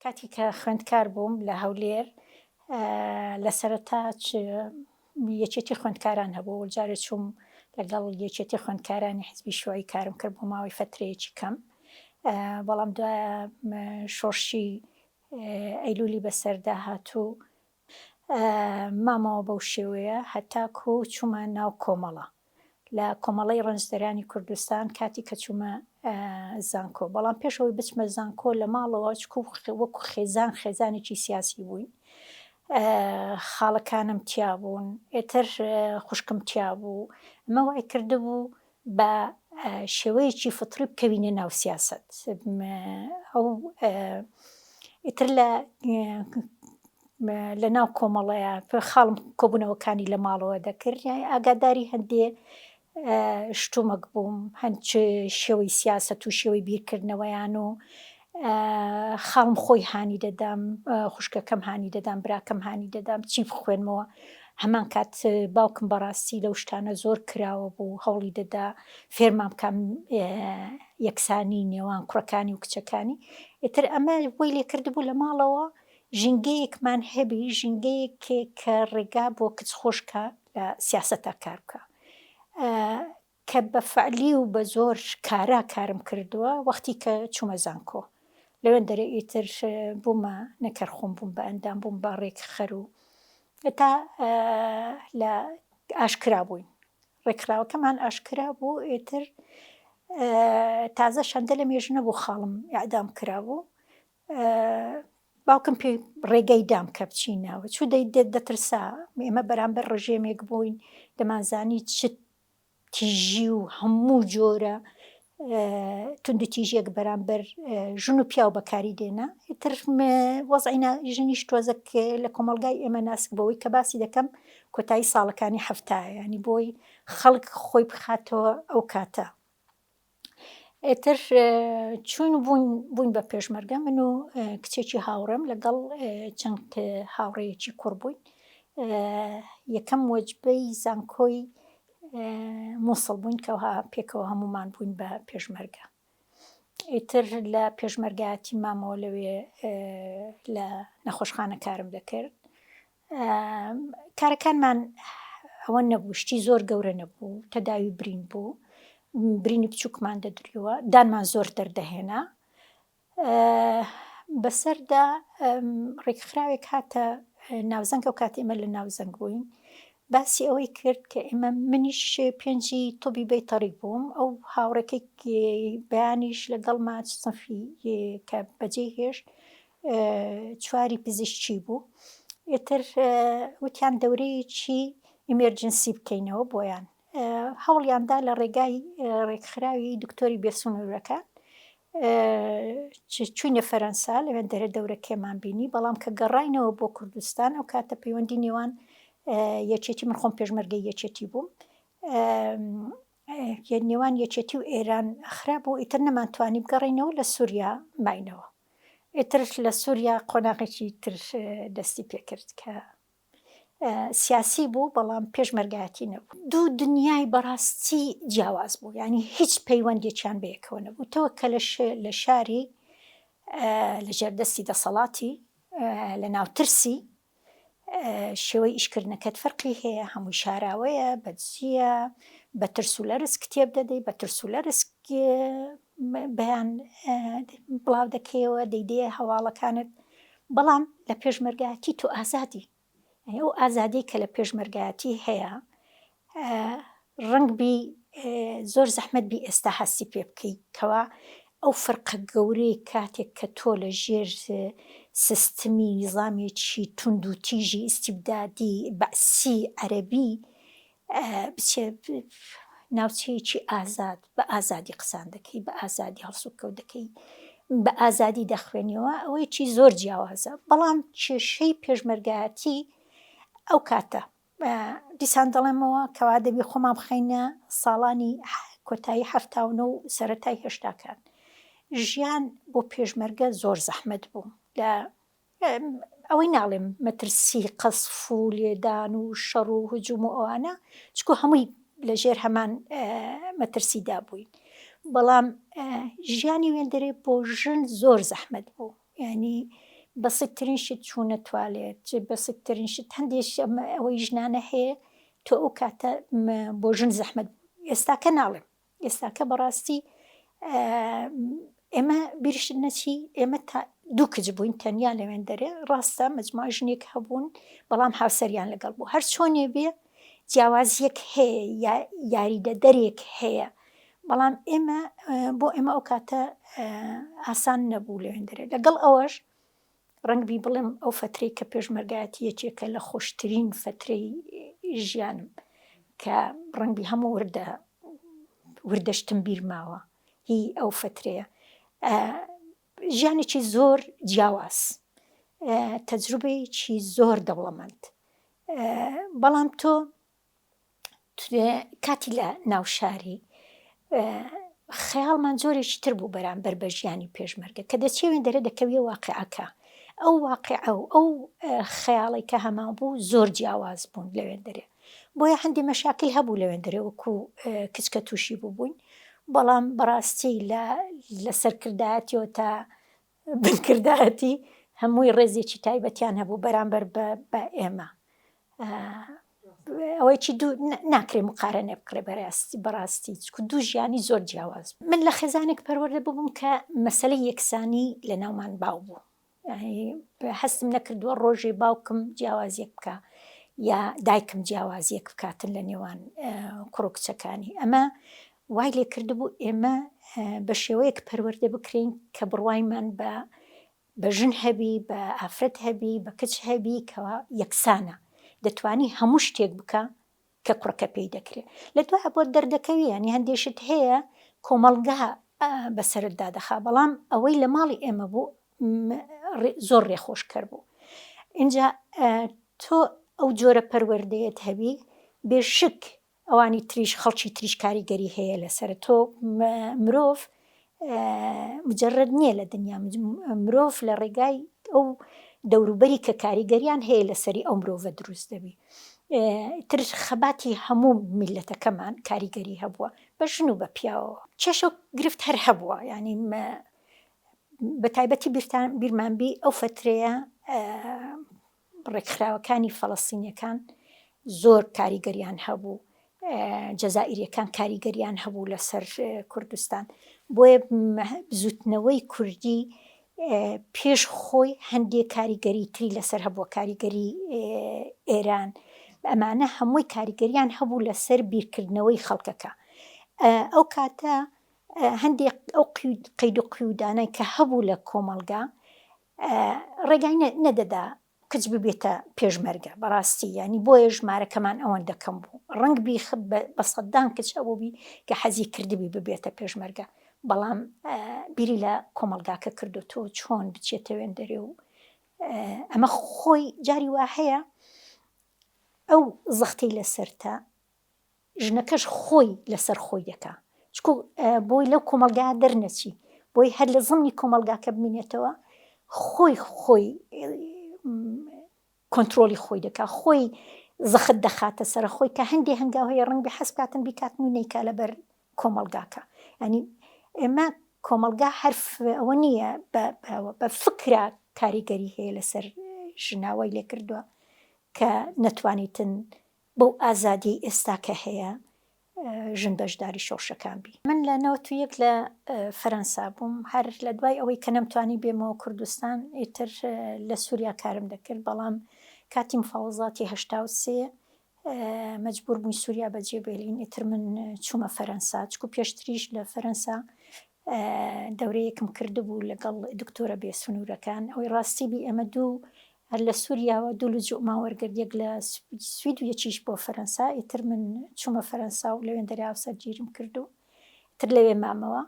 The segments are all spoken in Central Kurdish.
کاتی کە خوێندکار بووم لە هەولێر لە سەرەتا یەکێتی خوێندکاران هەبوو و جارێ چووم لەگەڵ یەکێتی خوێندکارانی حزبی شوعی کارم کرد بۆ ماوەی فەترەیەکی کەم بەڵام دوایە شۆڕشی ئەیلولی بەسەردا هات و مامەوە بەو شێوەیە هەتاکو چوومە ناو کۆمەڵە لە کۆمەڵەی ڕەنجدەرانی کوردستان کاتی کە چوومە زانکۆ بەڵام پێش ئەوەی بچمە زانکۆ لە ماڵەوە چکو وەکو خێزان خێزانێکی سیاسی بووین خاڵەکانم تیا بوون ئێتر خوشکم تیا بوو ئەمە وای کردبوو بە شێوەیەکی فطری بکەوینە ناو سیاسەت ئەو ئیتر لە لە ناو کۆمەڵەیە خاڵم کۆبوونەوەکانی لە ماڵەوە دەکرد یانی ئاگاداری هەندێ شتومەک بووم هەند شێوەی سیاسەت و شێوەی بیرکردنەوەیان و خاڵم خۆی هانی دەدام خوشکەکەم هانی دەدام براکەم هانی دەدام چی بخوێنمەوە هەمان کات باوکم بەڕاستی لەو شتانە زۆر کراوە بوو هەوڵی دەدا فێرمان بکەم یەکسانی نێوان کوڕەکانی و کچەکانی ئیتر ئەمە وەی لێکردبوو لە ماڵەوە ژینگەیەکمان هەبی، ژینگەیەکێک کە ڕێگا بۆ کچ خۆش کا لە سیاسەتا کار بکا. کە بە فەعلی و بە زۆر کارا کارم کردووە وەختی کە چوومە زانکۆ. لەوێندەرێ ئیتر بوومە نەکەر خۆم بووم بە ئەندام بووم بە ڕێکخەر و هەتا لە ئاشکرا بووین. ڕێکخراوەکەمان ئاشکرا بوو ئیتر تازە شەندە لە مێژ نەبوو خاڵم ئیعدام کرابوو. باوکم پێی ڕێگەی دام کە بچینەوە چوو دەی دەترسا ئێمە بەرامبەر ڕژێمێک بووین دەمانزانی چ تیژی و هەموو جۆرە توندوتیژیەک بەرامبەر ژن و پیاو بەکاری دێنا تر وەزعی ژنیش تۆزەک لە کۆمەڵگای ئێمە ناسک بەوەی کە باسی دەکەم کۆتایی ساڵەکانی حەفتایە ینی بۆی خەڵک خۆی بخاتەوە ئەو کاتە ئیتر چووین و بووین بووین بە پێشمەرگە من و کچێکی هاوڕێم لەگەڵ چەند هاوڕێیەکی کوڕ بووین یەکەم وەجبەی زانکۆی مووسڵ بووین کەوها پێکەوە هەمومان بووین بە پێشمەرگە ئیتر لە پێشمەرگایەتی مامەوە لەوێ لە نەخۆشخانە کارم دەکرد کارەکانمان ئەوە نەبوو شتی زۆر گەورە نەبوو تەداوی برین بوو برینی بچووکمان دەدریەوە دانمان زۆر دەردەهێنا بەسەردا ڕێکخراوێک هاتە ناوزەنگ ئەو کات ئێمە لە ناوزەنگ بووین باسی ئەوەی کرد کە ئێمە منیش پێنجی تۆبی بەیتەڕی بووم ئەو هاوڕێکەی بەیانیش لەگەڵ ماچ سنفی کە بەجێ هێشت چواری پزیشکی بوو ئیتر وتیان دەورەیەکی emergency بکەینەوە بۆیان هەوڵیاندا لە ڕێگای ڕێکخراوی دکتۆری بێسنوورەکان چوینە فەرەنسا لەوێن دەرە دەورەکێمان بینی بەڵام کە گەڕاینەوە بۆ کوردستان ئەو کاتە پەیوەندی نێوان یەکێتی من خۆم پێشمەرگەی یەکێتی بووم نێوان یەکێتی و ئێران خراپ بوو ئیتر نەمانتوانی بگەڕینەوە لە سووریا ماینەوە ئیتر لە سووریا قۆناغێکی تر دەستی پێکرد کە سیاسی بوو بەڵام پێشمەرگایەتی نەبوو. دوو دنیای بەڕاستی جیاواز بوو یانی هیچ پەیوەندێکیان بەیەکەوە نەبوو تۆ کە لە شاری لە ژێر دەستی دەسەڵاتی لە ناو ترسی شێوەی ئیشکردنەکەت فەرقی هەیە هەمووی شاراوەیە بەدزییە بە ترس و لەرز کتێب دەدەی بە ترس و لەرز بەیان بڵاو دەکەیەوە دەیدەیە هەواڵەکانت بەڵام لە پێشمەرگایەتی تۆ ئازادی ئەو ئازادی کە لە پێشمەرگایەتی هەیە ڕەنگبی زۆر زەحمەت بی ئێستا هەستی پێ بکەی کەوا ئەو فەرقە گەورەی کاتێک کە تۆ لە ژێر سیستمی نیزامێکی توند و تیژی ئیستیبدادی بەعسی عەرەبی بچێ ناوچەیەکی ئازاد بە ئازادی قسان دەکەی بە ئازادی هەڵسوکەوت دەکەی بە ئازادی دەخوێنیەوە ئەوەیەکی زۆر جیاوازە بەڵام کێشەی پێشمەرگایەتی ئەو کاتە دیسان دەڵێمەوە کەوا دەبی خۆمان بخەینە ساڵانی کۆتایی 79 و سەرەتای هێشتاکان ژیان بۆ پێشمەرگە زۆر زەحمەت بوو لە ئەوەی ناڵێم مەترسی قەسف و لێدان و شەڕ و هجوم و ئەوانە چکو هەمووی لەژێر هەمان مەترسیدا بووین بەڵام ژیانی وێندەرێ بۆ ژن زۆر زەحمەت بوو. یانی بەسیتترین شت چوونە توالێت، بەسیتترین شت هەندێک ئەوەی ژنانە هەیە تۆ ئەو کاتە بۆ ژن زەحمەت بوو، ئێستاکە ناڵێم، ئێستاکە بەڕاستی ئێمە بیرشت نەچی ئێمە تا دوو کچ بووین تەنیا لەوێن دەرێ ڕاستە مەجموعە ژنێک هەبوون بەڵام هاوسەریان لەگەڵ بوو هەر چۆنێ بێ جیاوازیەک هەیە یا یاریدەدەرێک هەیە بەڵام ئێمە بۆ ئێمە ئەو کاتە ئاسان نەبوو لەوێن دەرێ لەگەڵ ئەوەش ڕەنگبی بڵێم ئەو فەترەی کە پێشمەرگایەتی یەکێکە لە خۆشترین فەترەی ژیانم کە ڕەنگبی هەموو وردە وردەشتم بیر ماوە هی ئەو فەترەیە ژیانێکی زۆر جیاواز تەجروبەیەکی زۆر دەوڵەمەند بەڵام تۆ کاتی لە ناو شاری خەیاڵمان جۆرێکی تر بوو بەرامبەر بە ژیانی پێشمەرگە کە دەچیە وێندەرە دەکەویە واقعەکە ئەو واقعە و ئەو خەیاڵی کە هەمان بوو زۆر جیاواز بوون لەوێندەرێ بۆیە هەندی مەشاکل هەبوو لەوێندەرێ وەکو کچکە تووشی بووبووین بەڵام بەڕاستی لە لە سەرکردایەتیەوە تا بنکردایەتی هەمووی ڕێزێکی تایبەتیان هەبوو بەرامبەر بە ئێمە ئەوەی چی دوو ناکرێ مقارنە بکرێ بەڕاستی بەڕاستی چکو دوو ژیانی زۆر جیاواز من لە خێزانێک پەروەردە ببووم کە مەسەلەی یەکسانی لە ناومان باو بوو هەستم نەکردووە ڕۆژێ باوکم جیاوازیەک بکە یا دایکم جیاوازیەک بکاتن لە نێوان کوڕ و کچەکانی ئەمە وای لێ کردبوو ئێمە بە شێوەیەک پەروەردە بکرێین کە بڕوایمان بە بە ژن هەبی، بە ئافرەت هەبی، بە کچ هەبی کەوا یەکسانە دەتوانی هەموو شتێک بکا کە کوڕەکە پێی دەکرێ. لە دوایە بۆت دەردەکەوی یانی هەندێ شت هەیە کۆمەڵگا بەسەرت دادەخا بەڵام ئەوەی لە ماڵی ئێمە بوو زۆر ڕێخۆشکەر بوو. ئینجا تۆ ئەو جۆرە پەروەردەیەت هەبی بێ شک ئەوانی تریش خەڵکی تریش کاریگەری هەیە لەسەر تۆ مرۆڤ مجرد نییە لە دنیا مرۆڤ لە ڕێگای ئەو دەوروبەری کە کاریگەریان هەیە لەسەری ئەو مرۆڤە دروست دەبی تر خەباتی هەموو میلەتەکەمان کاریگەری هەبووە بە ژن و بە پیاوەوە کێشە و گرفت هەر هەبووە یعنی بە تایبەتی بیرتان بیرمان بی ئەو فترەیە ڕێکخراوەکانی فەڵەستینیەکان زۆر کاریگەریان هەبوو، جەزائیریەکان کاریگەریان هەبوو لەسەر کوردستان، بۆیە بزوتنەوەی کوردی پێش خۆی هەندێک کاریگەری تری لەسەر هەبووە، کاریگەری ئێران، ئەمانە هەمووی کاریگەریان هەبوو لەسەر بیرکردنەوەی خەڵکەکە. ئەو کاتە هەندێک ئەو قەید و قیودانەی کە هەبوو لە کۆمەڵگا ڕێگای نەدەدا کچ ببێتە پێشمەرگە بەڕاستی یانی بۆیە ژمارەکەمان ئەوەندە کەم بوو ڕەنگ بی بە سەدان کچ هەبووبی کە حەزی کردبی ببێتە پێشمەرگە بەڵام بیری لە کۆمەڵگاکە کردوتەوە چۆن بچێتە وێندەرێ و ئەمە خۆی جاری وا هەیە ئەو زەختەی لەسەرتە ژنەکەش خۆی لەسەر خۆی دەکا چکو بۆی لەو کۆمەڵگا دەرنەچی بۆی هەر لە زمنی کۆمەڵگاکە بمینێتەوە خۆی خۆی کۆنتترۆلی خۆی دەکا خۆی زەخت دەخاتە سەر خۆی کە هەندێ هەنگاو هەیە ڕەنگە حەز بکاتن بیکاتن و نیکا لەبەر کۆمەڵگاکە ینی ئێمە کۆمەڵگا هەر ئەوە نییە بە فکرە کاریگەری هەیە لەسەر ژناوای لێ کردووە کە نەتوانیتن بەو ئازادیەی ئێستا کە هەیە ژن بەشداری شۆڕشەکان بی. من لە 91 لە فەرەنسا بووم، هەر لە دوای ئەوەی کە نەمتوانی بێمەوە کوردستان ئیتر لە سووریا کارم دەکرد، بەڵام کاتی مفاوەزاتی 83 مەجبوور بووین سووریا بەجێ بێلین، ئیتر من چوومە فەرەنسا، چکو پێشتریش لە فەرەنسا دەورەیەکم کردبوو لەگەڵ دکتۆرە بێ سنوورەکان، ئەوەی ڕاستی بی ئێمە دوو هەر لە سوریاوە دوو لجوءمان وەرگرت، یەک لە سوید و یەکیش بۆ فەرەنسا، ئیتر من چوومە فەرەنسا و لەوێندەرێ هاوسەرگیریم کرد و ئیتر لەوێ مامەوە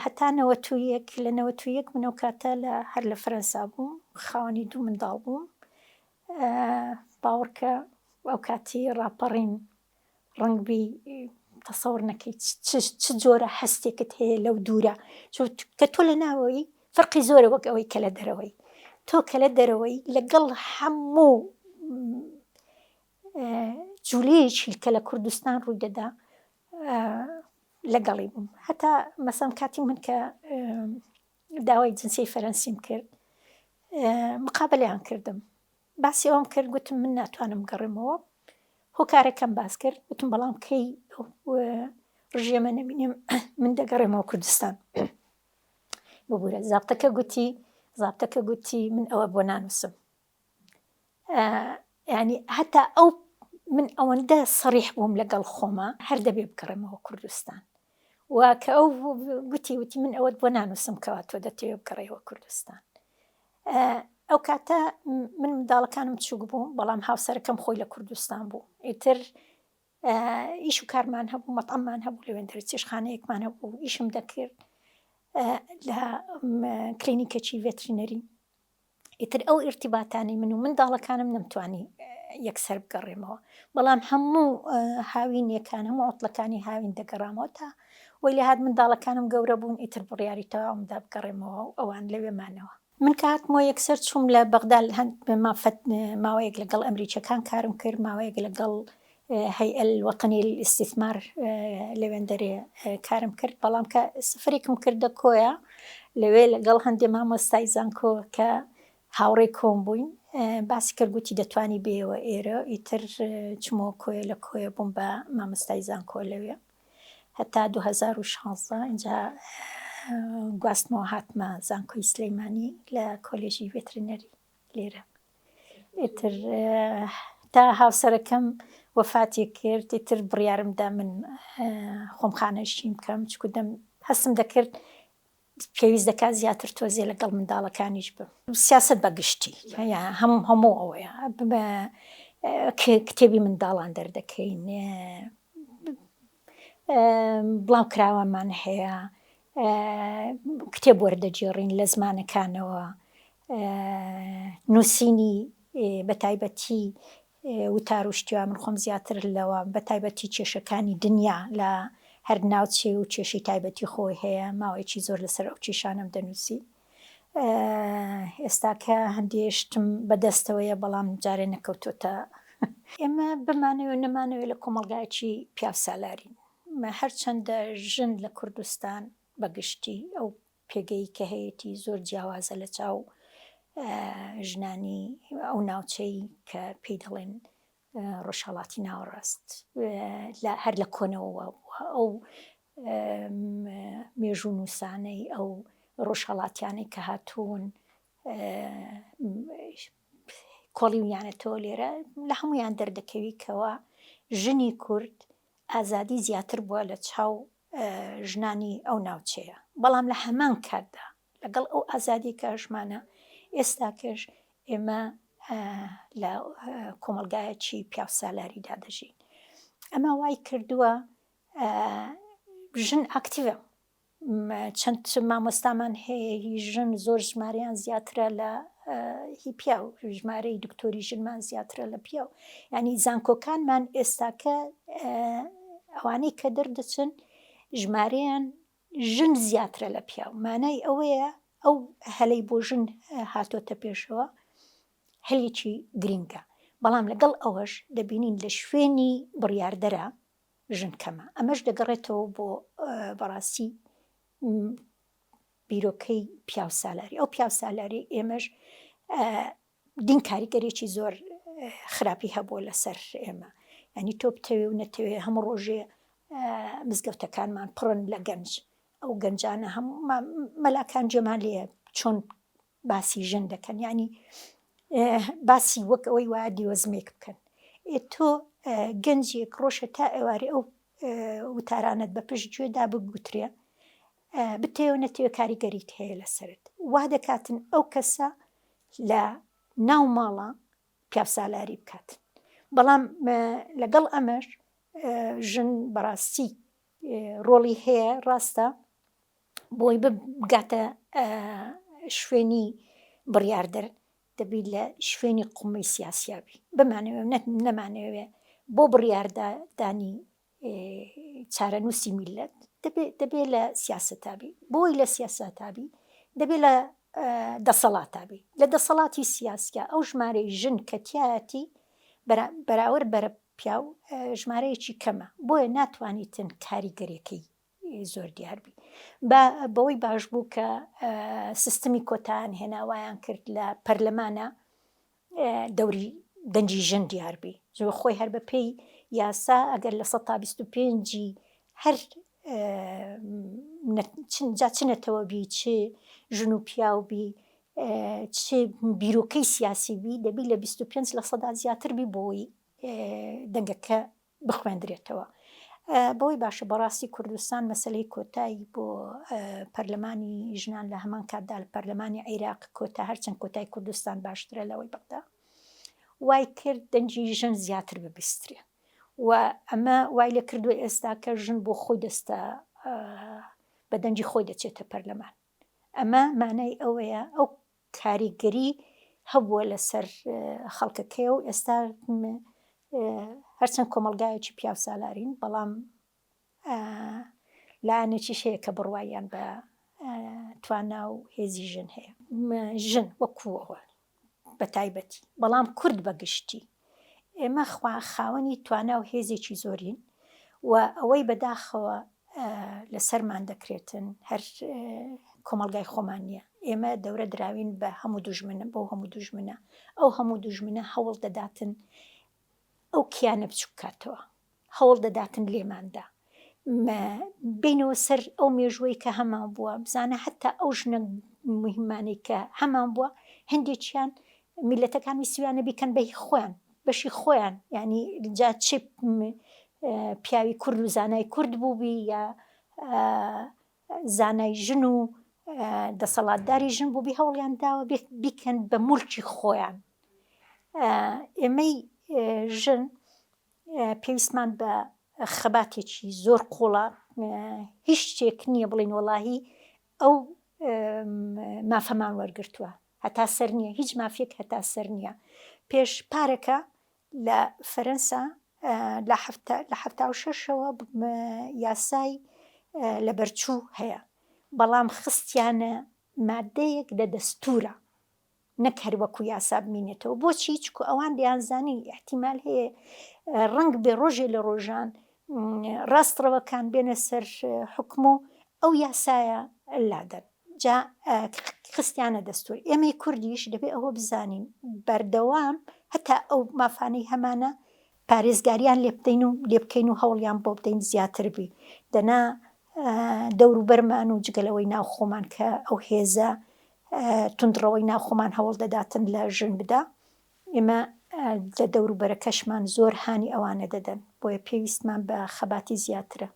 هەتا 91. لە 91 من ئەو کاتە لە هەر لە فەرەنسا بووم، خاوەنی دوو منداڵ بووم. باوەڕکە ئەو کاتی ڕاپەڕین ڕەنگبی تەسەور نەکەی چ جۆرە هەستێکت هەیە لەو دوورە کە تۆ لە ناوەوەی فەرقی زۆرە وەک ئەوەی کە لە دەرەوەی تۆ کە لە دەرەوەی لەگەڵ هەموو جوولەیەکی کە لە کوردستان ڕووی دەدا لەگەڵی بووم هەتا مەسەم کاتی من کە. داوای جنسیەی فەرەنسیم کرد مقابەلەیان کردم باسی ئەوەم کرد گوتم من ناتوانم بگەڕێمەوە هۆکارەکەم باس کرد گوتم بەڵام کەی ڕژێمە نەبینم من دەگەڕێمەوە کوردستان ببوورە زابتەکە گوتی زابتەکە گوتی من ئەوە بۆ نانووسم ینی هەتا ئەو من ئەوەندە سەریح بووم لەگەڵ خۆمە هەر دەبێ بگەڕێمەوە کوردستان و کە ئەو گوتی وتی من ئەوەت بۆ نانووسم کەوا تۆ دەتەوێ بگەڕێەوە کوردستان ئەو کاتە من منداڵەکانم چوک بوو بەڵام هاوسەرەکەم خۆی لە کوردستان بوو ئیتر ئیش و کارمان هەبوو مەتەممان هەبوو لەوێندەرە چێشخانەیەکمان هەبوو ئیشم دەکرد لە کلینیکەکی ڤێترینەری ئیتر ئەو ئیرتیباتانەی من و منداڵەکانم نەمتوانی یەکسەر بگەڕێمەوە بەڵام هەموو هاوینەکان هەموو عوتڵەکانی هاوین دەگەڕامەوە تا وەی لێهات منداڵەکانم گەورە بوون ئیتر بڕیاری تەواوم دا بگەڕێمەوە و ئەوان لەوێ مانەوە. من کە هاتمەوە یەکسەر چووم لە بەغدا ماوەیەک لەگەڵ ئەمریکیەکان کارم کرد ماوەیەک لەگەڵ هەیئە الوطنیە للاستثمار لەوێندەرێ کارم کرد بەڵام کە سفرێکم کردە کۆیە لەوێ لەگەڵ هەندێ مامۆستای زانکۆ کە هاوڕێی کۆم بووین باسی کرد گوتی دەتوانی بێیەوە ئێرە ئیتر چمەوە کۆیە لە کۆیە بووم بە مامۆستای زانکۆ لەوێ هەتا 2016 اینجا گواستمەوە هاتمە زانکۆی سلەیمانی لە کۆلێژی ڤێترینەری لێرە ئیتر تا هاوسەرەکەم وەفاتی کرد ئیتر بڕیارم دا من خۆم خانەنشین بکەم چکو دەم هەستم دەکرد پێویست دەکات زیاتر تۆزێ لەگەڵ منداڵەکانیش بم. سیاسەت بە گشتی هەم هەموو ئەوەیە کتێبی منداڵان دەردەکەین بڵاوکراوەمان هەیە کتێب وەردەگێڕین لە زمانەکانەوە، نووسینی بە تایبەتی وتار و شتی وا، من خۆم زیاتر لەوە بە تایبەتی کێشەکانی دنیا لە هەر ناوچەی و کێشەی تایبەتی خۆی هەیە، ماوەیەکی زۆر لەسەر ئەو کێشانەم دەنووسی. ئێستاکە هەندێ شتم بەدەستەوەیە بەڵام جارێ نەکەوتۆتە. ئێمە بمانەوێ و نەمانەوێ لە کۆمەڵگایەکی پیاوسالارین. هەرچەندە ژن لە کوردستان بە گشتی ئەو پێگەی کە هەیەتی زۆر جیاوازە لە چاو ژنانی ئەو ناوچەی کە پێی دەڵێن ڕۆژهەڵاتی ناوەڕاست هەر لە کۆنەوە بووە ئەو مێژوو نووسانەی ئەو ڕۆژهەڵاتیانەی کە هاتوون کۆڵیویانەتەوە لێرە لە هەمویان دەردەکەوی کەەوە ژنی کورد ئازادی زیاتر بووە لە چاو ژنانی ئەو ناوچەیە، بەڵام لە هەمان کاتدا لەگەڵ ئەو ئازادیەی کە هەشمانە ئێستاکەش ئێمە لە کۆمەڵگایەکی پیاوسالاریدا دەژین. ئەمە وای کردووە ژن ئاکتیڤە چەند مامۆستامان هەیە هی ژن زۆر ژمارەیان زیاترە لە هی پیاو ژمارەی دکتۆری ژنمان زیاترە لە پیاو ینی زانکۆکانمان ئێستاکە ئەوانەی کە دەردەچن ژمارەیان ژن زیاترە لە پیاو مانای ئەوەیە ئەو هەلەی بۆ ژن هاتۆتە پێشەوە هەلێکی گرینگە بەڵام لەگەڵ ئەوەش دەبینین لە شوێنی بڕیاردەرە ژن کەمە ئەمەش دەگەڕێتەوە بۆ بەڕاستی بیرۆکەی پیاوسالاری ئەو پیاوسالاری ئێمەش دین کاریگەرێکی زۆر خراپی هەبووە لەسەر ئێمە ینی تۆ بتەوێ و نەتەوێ هەموو ڕۆژێ مزگەوتەکانمان پڕن لە گەنج ئەو گەنجانە هەموو مەلاکان جێمان لێ چۆن باسی ژن دەکەن یانی باسی وەک ئەوەی وایە دیوەزمێک بکەن ئێ تۆ گەنجێک ڕۆژە تا ئێوارێ ئەو وتارانەت بە پشت گوێدا بگوترێ بتەوێ نەتەوێ کاریگەریت هەیە لەسەرت وا دەکاتن ئەو کەسە لە ناو ماڵە پیاوسالاری بکات بەڵام لەگەڵ ئەمەش ژن بەڕاستی ڕۆڵی هەیە ڕاستە بۆی بگاتە شوێنی بڕیاردەر دەبی لە شوێنی قومەی سیاسیا بی بمانەوێ نەمانەوێ بۆ بڕیاردانی چارەنووسی میلەت دەبێ لە سیاستابی بۆی لە سیاساتابی دەبێ لە دەسەڵاتابی لە دەسەڵاتی سیاسیا ئەو ژمارەی ژن کە تایەتی بەراورد بەرە پیاو ژمارەیەکی کەمە بۆیە ناتوانیتن کاریگەرەکەی زۆر دیار بی. با بەوەی باش بوو کە سیستمی کۆتایان هێنا وایان کرد لە پەرلەمانە دەوری دەنگی ژن دیار بی زۆر خۆی هەر بە پێی یاسا ئەگەر لە 125 هەر جا چ نەتەوە بی چ ژن و پیاو بی چ بیرۆکەی سیاسی بی دەبی لە 25 لە سەدا زیاتر بی بۆی دەنگەکە بخوێندرێتەوە. بەوەی باشە بەڕاستی کوردستان مەسەلەی کۆتای بۆ پەرلەمانی ژنان لە هەمان کاتدا لە پەرلەمانی عیراق کۆتا هەرچەند کۆتای کوردستان باشترە لەوەی بەغدا وای کرد دەنگی ژن زیاتر ببیسترێ و ئەمە وای لێ کردووە ئێستا کە ژن بۆ خۆی دەستە بە دەنگی خۆی دەچێتە پەرلەمان ئەمە مانای ئەوەیە ئەو کاریگەری هەبووە لەسەر خەڵکەکەی و ئێستا هەرچەند کۆمەڵگایەکی پیاوسالارین بەڵام لایەنێکیش هەیە کە بڕواییان بە توانا و هێزی ژن هەیە. ژن وەکوو ئەوە بە تایبەتی بەڵام کورد بە گشتی ئێمە خاوەنی توانا و هێزێکی زۆرین و ئەوەی بەداخەوە لەسەرمان دەکرێتن هەر کۆمەڵگای خۆمان نییە ئێمە دەورە دراوین بە هەموو دوژمنە بەو هەموو دوژمنە ئەو هەموو دوژمنە هەوڵ دەداتن ئەو کیانە بچوک کاتەوە هەوڵ دەداتن لێماندا بینەوە سەر ئەو مێژوەی کە هەمان بووە بزانە حتا ئەو ژنە مهمانەی کە هەمان بووە هەندێکیان میلەتەکان ویستویانە بیکەن بە هی خۆیان بەشی خۆیان یعنی جا چ پیاوی کورد و زانای کورد بووبی یا زانای ژن و دەسەڵاتداری ژن بووبی هەوڵیان داوە بیکەن بە مولکی خۆیان ئێمەی ژن پێویستمان بە خەباتێکی زۆر قوڵە هیچ شتێک نییە بڵین وەڵاهی ئەو مافەمان وەرگرتووە هەتا سەر نییە هیچ مافێک هەتا سەر نییە پێش پارەکە لە فەرەنسا لە 76ەوە یاسای لەبەرچوو هەیە بەڵام خستیانە مادەیەک لە دەستورە نەک هەر وەکو یاسا بمینێتەوە بۆچی چکو ئەوان دەیانزانی ئیحتیمال هەیە ڕەنگ بێ ڕۆژێ لە ڕۆژان ڕاستڕەوەکان بێنە سەر حکم و ئەو یاسایە لادەن جا خستیانە دەستور ئێمەی کوردیش دەبێ ئەوە بزانین بەردەوام هەتا ئەو مافانەی هەمانە پارێزگاریان لێ بدەین و لێ بکەین و هەوڵیان بۆ بدەین زیاتر بی دەنا دەوروبەرمان و جگە لەوەی ناو خۆمان کە ئەو هێزە توندڕەوەی ناو خۆمان هەوڵ دەداتن لە ژن بدا ئێمە لە دەوروبەرەکەشمان زۆر هانی ئەوانە دەدەن بۆیە پێویستمان بە خەباتی زیاترە.